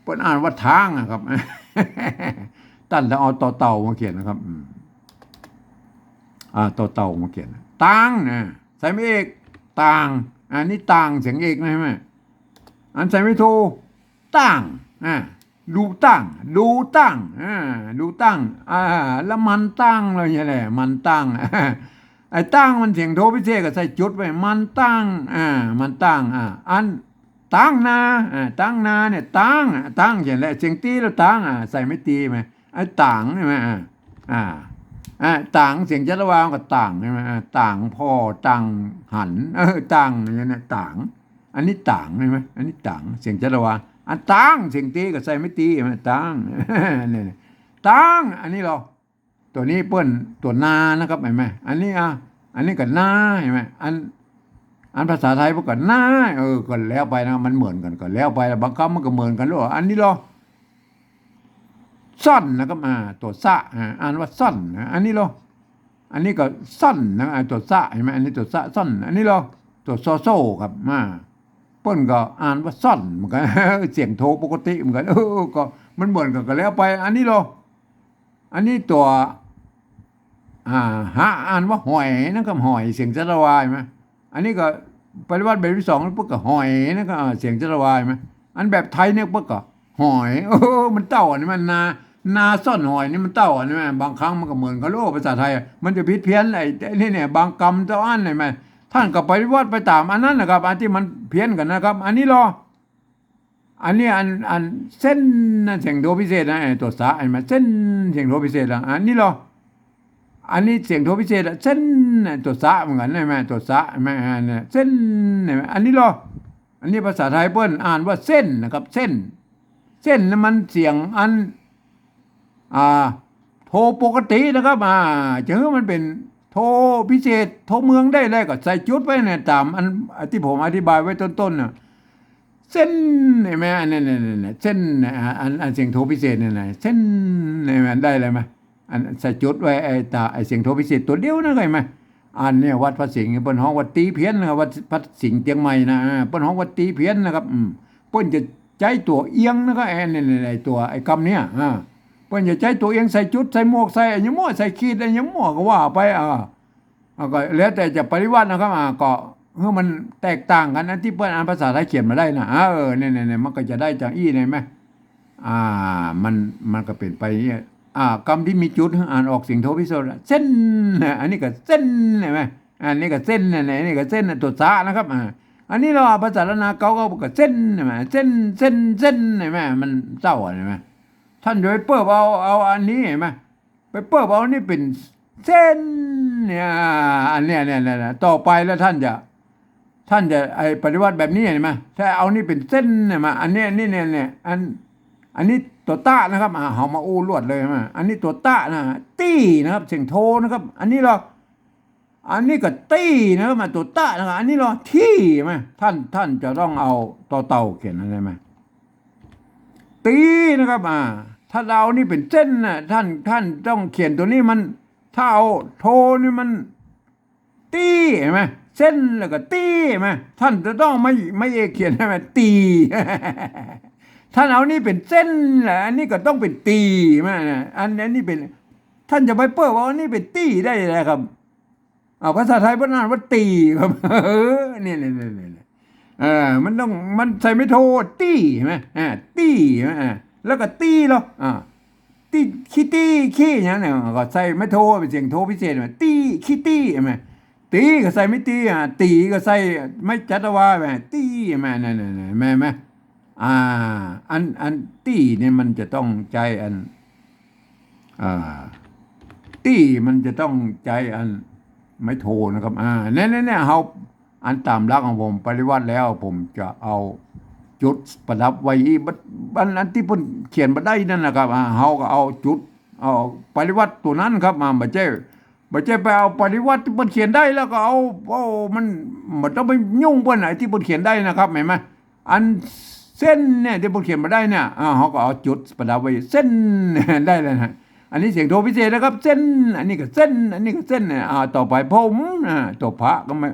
เปิ้นอ่านว่าตางนะครับ ต้านต้องเอาตอเต่ามาเขียนนะครับ อืม อ่า ตอเต่ามาเขียน ตางนะ ใส่ไม้เอก ต่าง อันนี้ต่าง เสียงเอกนะ หันบ่ อันใส่ไม้โท ต่าง อ่า ดูต่าง ดูต่าง อ่า ดูต่าง อ่า แล้วมันต่างเลยเนี่ยแหละ มันต่าง ไอ้ต่างมันเสียงโทพิเศษก็ใส่จุดไว้ มันต่าง อ่า มันต่าง อ่า อัน ตางนา อ่า ตางนาเนี่ย ตาง อ่ะ ตาง เขียนแล้ว เสียงตี๋แล้ว ตาง อ่ะ ใส่ไม้ตี๋หันบ่ ไอ้ตาง หันบ่ อ่า อ่า อ่า ตาง เสียงจัตวาก็ต่าง หันบ่ อ่า ต่างผ่อ ต่างหัน เออ ต่าง อย่างเนี้ย ต่าง อันนี้ต่าง หันบ่ อันนี้ต่าง เสียงจัตวา อันตาง เสียงตี๋ก็ใส่ไม้ตี๋ หันบ่ ตาง เนี่ย เนี่ย ตาง อันนี้ลอ ตั๋วนี้เปิ้น ตั๋วนานะครับ หันบ่ อันนี้ อ่ะ อันนี้ก็นา หันบ่ อัน อันภาษาไทยเปิ้นก็นา เออ ก็แล้วไปนะ มันเหมือนกั๋นก็แล้วไป บางกำมันก็เหมือนกั๋นลอ อันนี้ลอ ซ่อนนะครับ อ่า ตั๋วสะ อ่า อ่านว่าซ่อนนะ อันนี้ลอ อันนี้ก็ซ่อนนะ อ่า ตั๋วสะ หันบ่ อันนี้ตั๋วสะ ซ่อน อันนี้ลอ ตั๋วซอโซ่ครับ อ่า เปิ้นก็อ่านว่าซ่อนเหมือนกั๋น เสียงโทปกติเหมือนกั๋น เออ ก็มันเหมือนกั๋นก็แล้วไป อันนี้ลอ อันนี้ตั๋ว อ่า หะ อ่านว่าหอยนะครับ หอย เสียงจัตวา หันบ่ อันนี้ก็ปริวรรตแบบตี้สอง เปิ้นก็หอยนะครับ อ่า เสียงจัตวา หันบ่ อันแบบไทยเนี่ยเปิ้นก็หอย เออ มันเต้าอันนี้มันนา นาซ่อนหอยนี่มันเต้าอันนี้มัน บางครั้งมันก็เหมือนกั๋นลอ ภาษาไทยอะ มันจะผิดเพี้ยนไอ้ ไอ้นี่เนี่ย บางกำเต้าอัน หันบ่ ต้านก็ปริวรรตไปต๋ามอันนั้นนะครับ อันตี้มันเพี้ยนกั๋นนะครับ อันนี้ลอ อันนี้อัน อันเส้นนะ เสียงโทพิเศษนะ ไอ้ตั๋วสะ หันบ่ เส้น เสียงโทพิเศษนะ อันนี้ลอ อันนี้เสียงโทพิเศษอะ เส้น ตั๋วสะเหมือนกั๋น หันบ่ ตั๋วสะ หันบ่ อ่า เนี่ย เส้น หันบ่ อันนี้ลอ อันนี้ภาษาไทยเปิ้นอ่านว่าเส้นนะครับ เส้น เส้นนั้นมันเสียงอัน อ่า โทปกตินะครับ อ่า จะหื้อมันเป๋นโทพิเศษ โทเมืองได้แล้วก็ใส่จุดไว้เนี่ย ต๋ามอัน อันตี้ผมอธิบายไว้ต้นๆ น่ะ เส้น หันบ่ อันนี้ เนี่ย เนี่ย เนี่ย เส้น อ่า อัน อันเสียงโทพิเศษเนี่ยนะ เส้น หันบ่ ได้แล้วหันบ่ อันใส่จุดไว้ ไอ้ต๋า ไอ้เสียงโทพิเศษตั๋วเดียวนะ เข้าใจ๋บ่ อันเนี่ยวัดพระสิงห์เปิ้นฮ้องว่าตี๋เพี้ยนนะครับ วัดพระสิงห์เจียงใหม่นะ อ่า เปิ้นฮ้องว่าตี๋เพี้ยนนะครับ อืม เปิ้นจะใจ๊ตั๋วเอียงนะครับ ไอ้เนี่ย เนี่ย เนี่ย ตั๋ว ไอ้กำเนี่ย อ่า เปิ้นจะใจ๊ตั๋วเอียง ใส่จุด ใส่หมวก ใส่อะหยังมั่ว ใส่ขีดอะหยังมั่วก็ว่าไป อ่า อ่า ก็แล้วแต่จะปริวรรตนะครับ อ่า ก็หื้อมันแตกต่างกั๋น อันตี้เปิ้นอ่านภาษาไทยเขียนบ่ได้นะ อ่า เออ เนี่ย เนี่ย เนี่ย มันก็จะได้จังอี้ หันบ่ อ่า มัน มันก็เป๋นไปเนี่ย อ่า กำตี้มีจุด อ่านออกเสียงโทพิเศษ เส้น นะ อันนี้ก็เส้น หันบ่ อันนี้ก็เส้น นะ อันนี้ก็เส้น นะ ตั๋วสะนะครับ อ่า อันนี้ลอ ภาษาล้านนาเก่าก็ ก็เส้น หันบ่ เส้น เส้น เส้น หันบ่ มันเต้า หันบ่ ต้านจะไปเปิ้บเอา เอาอันนี้ หันบ่ ไปเปิ้บเอานี่เป๋นเส้นเนี่ย อันเนี้ย เนี่ย เนี่ย เนี่ย ต่อไปแล้วต้านจะ ต้านจะไอ้ปริวรรตแบบนี้ หันบ่ ถ้าเอานี่เป๋นเส้นเนี่ยมา อันนี้ อันนี้ เนี่ย เนี่ย อัน อันนี้ตั๋วตะนะครับ อ่า เฮามาอู้ลวดเลยมา อันนี้ตั๋วตะนะ ตี้นะครับ เสียงโทนะครับ อันนี้ลอ อันนี้ก็ตี้นะครับ มาตั๋วตะนะครับ อันนี้ลอ ตี้มา ต้าน ต้านจะต้องเอาตอเต่าเขียน หันบ่ ตี้นะครับ อ่า ถ้าเอานี่เป๋นเส้นนะ ต้าน ต้านต้องเขียนตั๋วนี้มัน ถ้าเอาโทนี่มัน ตี้ หันบ่ เส้นแล้วก็ตี้ หันบ่ ต้านจะต้องไม้ ไม้เอกเขียน หันบ่ ตี้ ต้านเอานี่เป๋นเส้นแหละ อันนี้ก็ต้องเป๋นตี้ หันบ่ อัน อันนี้เป๋น ต้านจะไปเปิ้บเอาอันนี้เป๋นตี้ได้ไงครับ อ่า ภาษาไทยเปิ้นอ่านว่าตี้ครับ เออ เนี่ย เนี่ย เนี่ย เนี่ย เออ มันต้อง มันใส่ไม้โท ตี้ หันบ่ อ่า ตี้ หันบ่ อ่า แล้วก็ตี้ลอ อ่า ตี้ ขี้ตี้ ขี้หยังเนี่ย ก็ใส่ไม้โทเป๋นเสียงโทพิเศษมา ตี้ ขี้ตี้ หันก่อ ตี๋ ก็ใส่ไม้ตี๋ อ่า ตี๋ ก็ใส่ไม้จัตวา หันก่อ ตี้ หันก่อ นั่นๆๆ หันก่อ หันก่อ อ่า อัน อันตี้เนี่ยมันจะต้องใจ๊อัน อ่า ตี้มันจะต้องใจ๊อันไม้โทนะครับ อ่า เนี่ยๆๆ เฮา อันต๋ามหลักของผมปริวัติแล้ว ผมจะเอาจุดประดับไว้อี้ บัด อัน อันตี้เปิ้นเขียนบ่ได้นั่นนะครับ อ่า เฮาก็เอาจุด เอาปริวัติตั๋วนั้นครับ มา บ่ใจ้ บ่ใจ้ไปเอาปริวัติตี้เปิ้นเขียนได้แล้วก็เอา เอา มัน บ่ต้องไปยุ่งเปิ้น ไอ้ตี้เปิ้นเขียนได้นะครับ หันก่อ อันเส้นเนี่ยตี้เปิ้นเขียนบ่ได้เนี่ย อ่า เฮาก็เอาจุดประดับไว้ เส้น ได้แล้วนะ อันนี้เสียงโทพิเศษนะครับ เส้น อันนี้ก็เส้น อันนี้ก็เส้นเนี่ย อ่า ต่อไปผม อ่า ตั๋วผะก็ไม่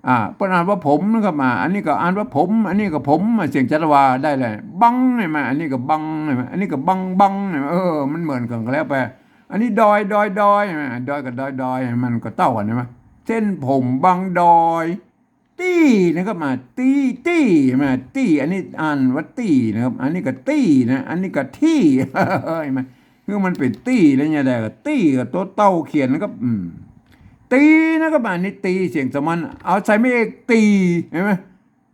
อ่า เปิ้นอ่านว่าผมนะครับ อ่า อันนี้ก็อ่านว่าผม อันนี้ก็ผม อ่า เสียงจัตวาได้เลย บัง หันก่อ อันนี้ก็บัง หันก่อ อันนี้ก็บัง บัง หันก่อ เออ มันเหมือนกั๋นก็แล้วไป อันนี้ดอย ดอย ดอย หันก่อ ดอยกับดอย ดอย มันก็เต้ากั๋น หันก่อ เส้นผมบังดอย ตี้นะครับ อ่า ตี้ ตี้ หันก่อ ตี้ อันนี้อ่านว่าตี้นะครับ อันนี้ก็ตี้นะ อันนี้ก็ตี้ หันก่อ คือมันเป๋นตี้แล้วเนี่ย ได้ก็ตี้กับตั๋วเต้าเขียนนะครับ อืม ตี๋นะครับ อันนี้ตี๋ เสียงสามัญ เอาใส่ไม้เอก ตี๋ หันก่อ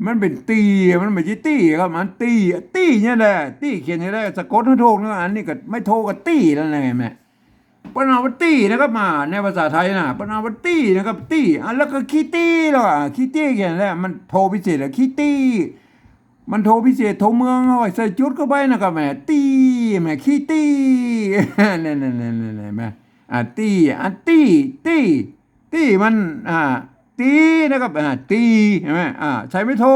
มันเป๋นตี๋ มันบ่ใจ้ตี้ครับ มันตี๋ ตี้เนี่ยแหละ ตี้เขียนอย่างใดสะกดหื้อถูกนะ อันนี้ก็ไม้โทก็ตี้แล้วนะ หันก่อ เปิ้นอ่านว่าตี้นะครับ มา ในภาษาไทยนะ เปิ้นอ่านว่าตี้นะครับ ตี้ อ่ะ แล้วก็ขี้ตี้แล้ว อ่ะ ขี้ตี้เขียนแล้ว มันโทพิเศษแล้ว ขี้ตี้ มันโทพิเศษ โทเมือง เอาไว้ใส่จุดเข้าไปนะครับ แหม ตี้ แหม ขี้ตี้ เนี่ยๆๆๆ หันก่อ อ่ะ ตี้ อ่ะ ตี้ ตี้ ตี้ มัน อ่า ตี๋ นะครับ อ่า ตี๋ หันก่อ อ่า ใส่ไม้โท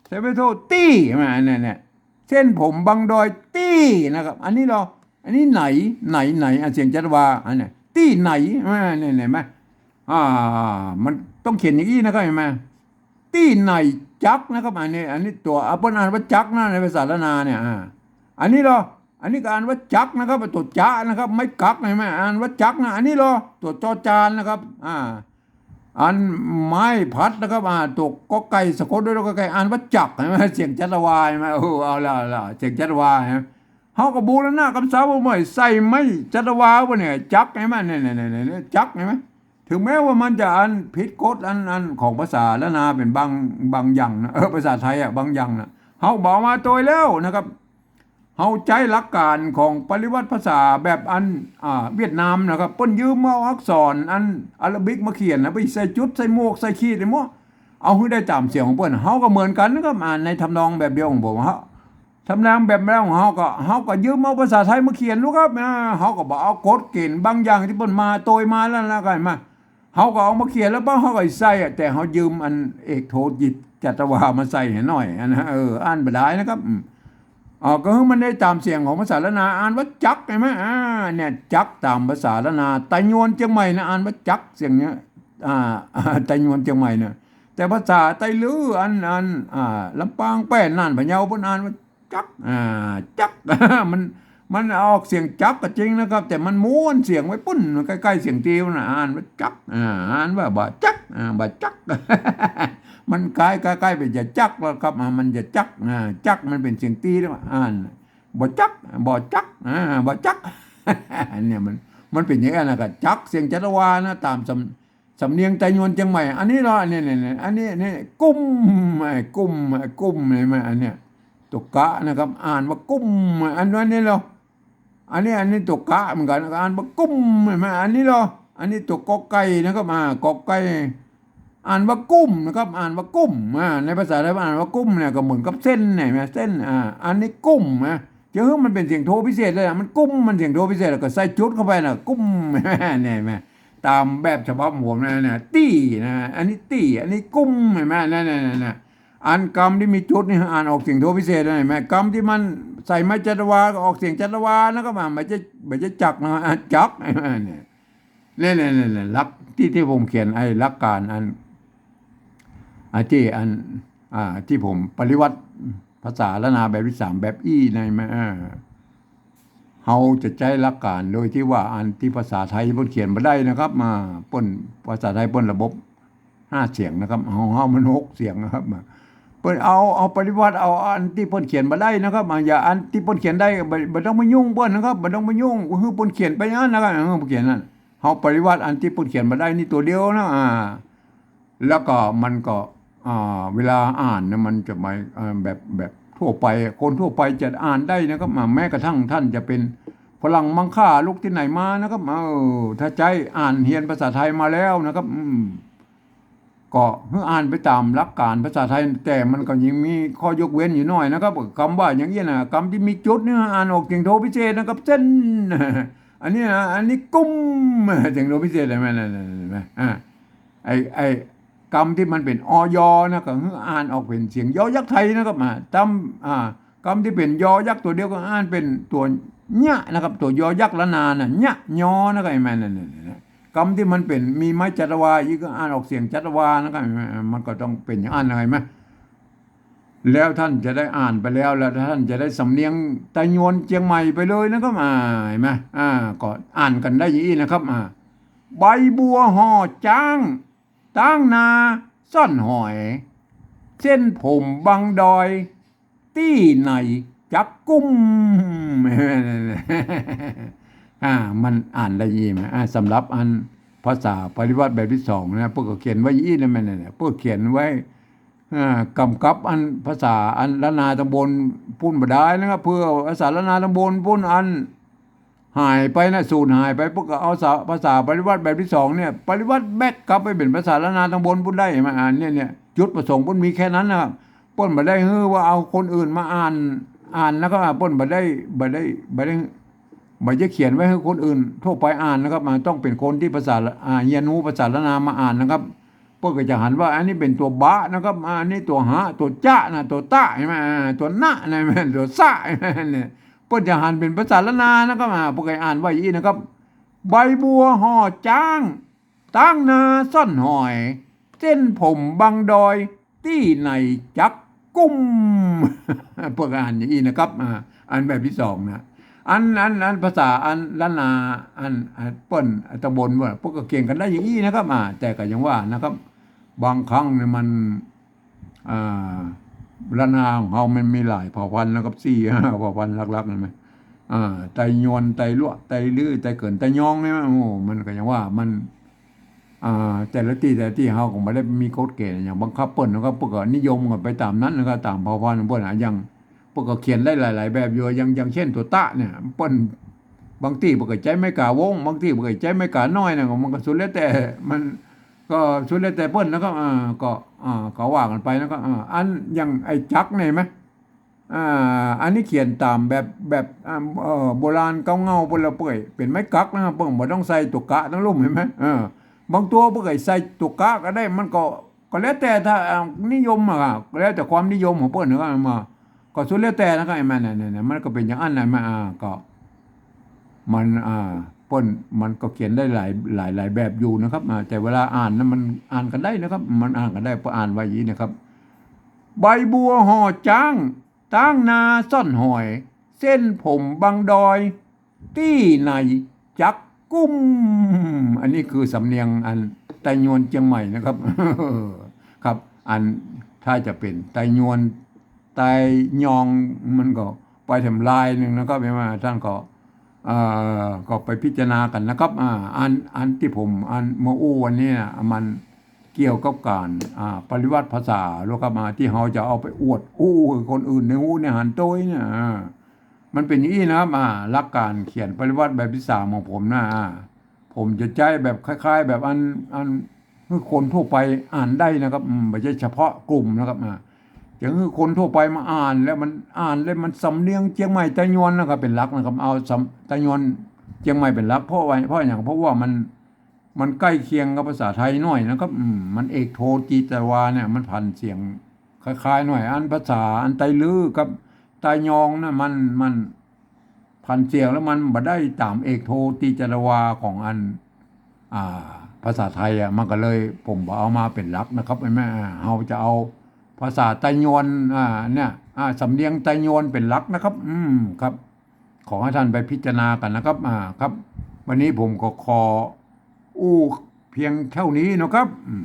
ใส่ไม้โท ตี๋ หันก่อ เนี่ยๆ เส้นผมบังดอย ตี๋ นะครับ อันนี้ลอ อันนี้ไหน ไหน ไหน อ่ะ เสียงจัตวา อันเนี้ย ตี้ไหน อ่า เนี่ย หันก่อ อ่า มันต้องเขียนอย่างอี้นะครับ หันก่อ ตี้ไหนจักนะครับ อันนี้ อันนี้ตั๋ว อ่ะ เปิ้นอ่านว่าจักนะ ในภาษาล้านนาเนี่ย อ่า อันนี้ลอ อันนี้ก็อ่านว่าจักนะครับ ตั๋วจ๊ะนะครับ ไม้กัก หันก่อ อ่านว่าจักนะ อันนี้ลอ ตั๋วจอจานนะครับ อ่า อันไม้ผัดนะครับ อ่า ตั๋วกอไก่สะกดด้วยกอไก่ อ่านว่าจัก หันก่อ เสียงจัตวา หันก่อ โอ้ เอาละ เอาละ เสียงจัตวา หันก่อ เฮาก็บูรณะกำเสาบ่ใหม่ ใส่ไม้จัตวาบ่เนี่ย จัก หันก่อ เนี่ยๆๆๆ จัก หันก่อ ถึงแม้ว่ามันจะอันผิดกฎอัน อันของภาษาล้านนาเป๋นบาง บางอย่างนะ เออ ภาษาไทยอะ บางอย่างนะ เฮาบ่เอามาตวยแล้วนะครับ เฮาใจ๊หลักก๋านของปริวัติภาษาแบบอัน อ่า เวียดนามนะครับ เปิ้นยืมเอาอักษรอันอาราบิกมาเขียนนะ ไปใส่จุด ใส่หมวก ใส่ขีด ใส่หมวก เอาหื้อได้ต๋ามเสียงของเปิ้น เฮาก็เหมือนกั๋นนะครับ อ่า ในทำนองแบบเดียวของผม เฮา ทำนองแบบเดียวของเฮาก็ เฮาก็ยืมเอาภาษาไทยมาเขียนดูครับ อ่า เฮาก็บ่เอากฎเกณฑ์บางอย่างตี้เปิ้นมาตวยมาแล้ว แล้วก็มา เฮาก็เอามาเขียนแล้วปั๊บ เฮาก็ใส่อะ แต่เฮายืมอันเอกโทจิตจัตวามาใส่หื้อหน่อย อันนะ เออ อ่านบ่ได้นะครับ อืม อ๋อ ก็หื้อมันได้ต๋ามเสียงของภาษาล้านนา อ่านว่าจัก หันก่อ อ่า เนี่ย จักต๋ามภาษาล้านนา ไตยวนเจียงใหม่นะ อ่านว่าจัก เสียงเนี้ย อ่า ไตยวนเจียงใหม่เนี่ย แต่ภาษาไตลื้ออัน อัน อ่า ลำปาง แป้ น่าน พะเยา เปิ้นอ่านว่า จัก อ่า จัก มัน มันออกเสียงจักก็จริงนะครับ แต่มันม้วนเสียงไว้ปุ้น มันใก้ๆ เสียงตี้มันนะ อ่านว่าจัก อ่า อ่านว่าบ่จัก อ่า บ่จัก มันใก้ๆ ใก้ๆ เป๋นจะจักแล้วครับ อ่า มันจะจัก อ่า จักมันเป๋นเสียงตี้แล้ว อ่าน บ่จัก บ่จัก อ่า บ่จัก อันเนี้ยมัน มันเป๋นอย่างนั้นนะครับ จัก เสียงจัตวานะ ต๋ามสำ สำเนียงไตยวนเจียงใหม่ อันนี้ลอ อันนี้ เนี่ย เนี่ย อันนี้ เนี่ย กุ้ม ไอ้กุ้ม ไอ้กุ้ม หันก่อ อันเนี้ย ตั๋วกะนะครับ อ่านว่ากุ้ม อันนั้นนี่ลอ อันนี้ อันนี้ตั๋วกะเหมือนกั๋น อ่านว่ากุ้ม หันก่อ อันนี้ลอ อันนี้ตั๋วกอไก่นะครับ อ่า กอไก่ อ่านว่ากุ้มนะครับ อ่านว่ากุ้ม อ่า ในภาษาไทยอ่านว่ากุ้มเนี่ย ก็เหมือนกับเส้น หันก่อ เส้น อ่า อันนี้กุ้มนะ จะหื้อมันเป๋นเสียงโทพิเศษเลยอะ มันกุ้ม มันเสียงโทพิเศษ แล้วก็ใส่จุดเข้าไปนะ กุ้ม เนี่ย หันก่อ ต๋ามแบบฉบับผมนะ เนี่ย ตี้นะ อันนี้ตี้ อันนี้กุ้ม หันก่อ นั่นๆๆๆ อันกำตี้มีจุดนี่อ่านออกเสียงโทพิเศษนะ หันก่อ กำตี้มันใส่ไม้จัตวาก็ออกเสียงจัตวานะครับ อ่า บ่ใจ้ บ่ใจ้จักนะ อ่า จัก เนี่ย เนี่ยๆๆๆ หลักตี้ ตี้ผมเขียนไอ้หลักก๋านอัน อ่า ตี้อัน อ่า ตี้ผมปริวัติภาษาล้านนาแบบตี้สามแบบอี้ในมา อ่า เฮาจะใจ๊หลักก๋านโดยตี้ว่าอันตี้ภาษาไทยเปิ้นเขียนบ่ได้นะครับ มา เปิ้น ภาษาไทยเปิ้นระบบห้าเสียงนะครับ ของเฮามันหกเสียงนะครับ มา เปิ้นเอา เอาปริวรรต เอาอันตี้เปิ้นเขียนบ่ได้นะครับ อ่า อย่า อันตี้เปิ้นเขียนได้ บ่ บ่ต้องไปยุ่งเปิ้นนะครับ บ่ต้องไปยุ่ง หื้อเปิ้นเขียนไปอั้นนะครับ หื้อเปิ้นเขียนนั่น เฮาปริวรรตอันตี้เปิ้นเขียนบ่ได้นี่ตั๋วเดียวนะ อ่า แล้วก็มันก็ อ่า เวลาอ่านเนี่ยมันจะไม่ อ่า แบบ แบบทั่วไป คนทั่วไปจะอ่านได้นะครับ อ่า แม้กระทั่งท่านจะเป็นฝรั่งมังค่าลุกตี้ไหนมานะครับ เออ ถ้าใจ๊อ่านเฮียนภาษาไทยมาแล้วนะครับ อืม ก็หื้ออ่านไปต๋ามหลักการภาษาไทย แต่มันก็ยังมีข้อยกเว้นอยู่หน้อยนะครับ กำว่าอย่างอี้นะ กำตี้มีจุดนี่อ่านออกเสียงโทพิเศษนะครับ เส้น อันนี้นะ อันนี้กุ้ม เสียงโทพิเศษ เห็นมั้ย นั่น นั่น เห็นมั้ย อ่า ไอ้ ไอ้กำตี้มันเป๋น อ ยอ นะ ก็หื้ออ่านออกเป๋นเสียงยอยักษ์ไทยนะครับ อ่า ต๋าม อ่า กำตี้เป๋นยอยักษ์ตั๋วเดียวก็อ่านเป๋นตั๋วเยียะนะครับ ตั๋วยอยักษ์ระนาน่ะ เยียะ ยอ นะครับ เห็นมั้ย นั่น นั่น นั่น กำตี้มันเป๋น มีไม้จัตวาอี้ก็อ่านออกเสียงจัตวานะครับ มันก็ต้องเป๋นอย่างอั้นนะครับ เห็นมั้ย แล้วท่านจะได้อ่านไปแล้ว แล้วท่านจะได้สำเนียงไตยวนเจียงใหม่ไปเลยนะครับ อ่า เห็นมั้ย อ่า ก็อ่านกั๋นได้อย่างอี้นะครับ อ่า ใบบัวห่อจ๊าง ต๊างนาซ่อนหอย เส้นผมบังดอย ตี้ไหนจักกุ้ม อ่า มันอ่านได้อย่างอี้ไหม อ่า สำหรับอันภาษาปริวรรตแบบตี้สองนะ เปิ้นก็เขียนไว้อย่างอี้นะ แม่นน่ะ เปิ้นเขียนไว้ อ่า ก๋ำกับอันภาษาอันล้านนาตำบลปุ้นบ่ได้นะครับ เปื้อภาษาล้านนาตำบลปุ้นอัน หายไปนะ สูญหายไป เปิ้นก็เอาสา ภาษาปริวรรตแบบตี้สองเนี่ย ปริวรรตแบกกลับไปเป๋นภาษาล้านนาตำบลปุ้นได้ เห็นไหม อันเนี้ย เนี่ย จุดประสงค์เปิ้นมีแค่นั้นนะครับ เปิ้นบ่ได้หื้อว่าเอาคนอื่นมาอ่าน อ่านแล้วก็ อ่า เปิ้นบ่ได้ บ่ได้ บ่ได้ บ่ได้เขียนไว้หื้อคนอื่นทั่วไปอ่านนะครับ มันต้องเป๋นคนตี้ภาษา อ่า เฮียนฮู้ภาษาล้านนามาอ่านนะครับ เปิ้นก็จะหันว่าอันนี้เป๋นตั๋วบะนะครับ อ่า อันนี้ตั๋วหะ ตั๋วจะนะ ตั๋วตะ เห็นไหม อ่า ตั๋วนะนะ ตั๋วสะ เนี่ย เปิ้นจะหันเป๋นภาษาล้านนานะครับ อ่า เปิ้นก็อ่านไว้อย่างอี้นะครับ ใบบัวห่อจ๊าง ต๊างนาซ่อนหอย เส้นผมบังดอย ตี้ไหนจักกุ้ม เปิ้นก็อ่านอย่างอี้นะครับ อ่า อันแบบตี้สองนะ อัน อัน อันภาษาอันล้านนา อัน อันเปิ้นตำบลว่า เปิ้นก็เขียนกั๋นได้อย่างอี้นะครับ อ่า แต่ก็ยังว่านะครับ บางครั้งเนี่ยมัน อ่า ล้านนาของเฮามันมีหลายเผ่าพันธุ์นะครับ สี่ห้าเผ่าพันธุ์หลักๆ นั่นแหม อ่า ไตยวน ไตลัวะ ไตลื้อ ไตเกิน ไตยองเนี่ย โอ้ มันก็ยังว่ามัน อ่า แต่ละตี้แต่ละตี้เฮาก็บ่ได้มีกฎเกณฑ์หยังบังคับเปิ้นนะครับ เปิ้นก็นิยมกั๋นไปต๋ามนั้นนะครับ ต๋ามเผ่าพันธุ์ของเปิ้นอะ อย่างเปิ้นก็เขียนได้หลายๆ แบบอยู่ อย่าง อย่างเช่นตั๋วตะเนี่ย เปิ้น บางตี้เปิ้นก็ใจ๊ไม้ก๋าวง บางตี้เปิ้นก็ใจ๊ไม้ก๋าน้อยนะ มันก็สุดแล้วแต่ มัน ก็สุดแล้วแต่เปิ้นนะครับ อ่า ก็ อ่า ก็ว่ากั๋นไปนะครับ อ่า อันอย่างไอ้จักรเนี่ยเห็นไหม อ่า อันนี้เขียนต๋ามแบบ แบบ อ่า เอ่อ โบราณเก่าเง่าเปิ้นละเปื่อย เป๋นไม้กั๊กนะครับ เปิ้นบ่ต้องใส่ตั๋วกะตังลุ่ม เห็นไหม เออ บางตั๋วเปิ้นก็ใส่ตั๋วกะก็ได้ มันก็ ก็แล้วแต่ถ้า อ่า นิยมอะ ก็แล้วแต่ความนิยมของเปิ้นนะครับ มา ก็สุดแล้วแต่นะครับ ไอ้มันน่ะ เนี่ย เนี่ย มันก็เป๋นอย่างอั้นนะ มา อ่า ก็ มัน อ่า เปิ้น มันก็เขียนได้หลาย หลาย หลายแบบอยู่นะครับ อ่า แต่เวลาอ่านนะ มันอ่านกั๋นได้นะครับ มันอ่านกั๋นได้ เปิ้นอ่านไว้อย่างนี้นะครับ ใบบัวห่อจ๊าง ต๊างนาซ่อนหอย เส้นผมบังดอย ตี้ไหนจักกุ้ม อันนี้คือสำเนียงอันไตยวนเจียงใหม่นะครับ ครับ อันถ้าจะเป๋นไตยวน ไตยอง มันก็ไปแถมลายหนึ่งนะครับ เห็นไหม ท่านก็ เอ่อ ก็ไปพิจารณากั๋นนะครับ อ่า อัน อันตี้ผม อันเมื่ออู้วันนี้นะ มันเกี่ยวกับก๋าน อ่า ปริวรรตภาษาแล้วครับ อ่า ตี้เฮาจะเอาไปอวดอู้หื้อคนอื่นได้ฮู้ได้หันโตยเนี่ย อ่า มันเป๋นอย่างอี้นะครับ อ่า หลักก๋านเขียนปริวรรตแบบตี้สามของผมนะ อ่า ผมจะใจ๊แบบคล้ายๆ แบบอัน อันหื้อคนทั่วไปอ่านได้นะครับ อืม บ่ใจ้เฉพาะกลุ่มนะครับ อ่า จะหื้อคนทั่วไปมาอ่านแล้วมัน อ่านแล้วมันสำเนียงเจียงใหม่ไตยวนนะครับ เป๋นหลักนะครับ เอาสำ ไตยวนเจียงใหม่เป๋นหลัก เพราะว่า เพราะหยัง เพราะว่ามัน มันใก้เคียงกับภาษาไทยหน้อยนะครับ อืม มันเอกโท ตีจาวาเนี่ย มันผันเสียงคล้ายๆ หน้อย อันภาษาอันไตลื้อกับไตยองนะ มัน มันผันเสียงแล้วมันบ่ได้ต๋ามเอกโท ตีจาวาของอัน อ่า ภาษาไทยอะ มันก็เลยผมบ่เอามาเป๋นหลักนะครับ เห็นไหม อ่า เฮาจะเอาภาษาไตยวน อ่า เนี่ย อ่า สำเนียงไตยวนเป๋นหลักนะครับ อืม ครับ ขอให้ท่านไปพิจารณากั๋นนะครับ อ่า ครับ วันนี้ผมก็ขออู้เพียงเท่านี้นะครับ อืม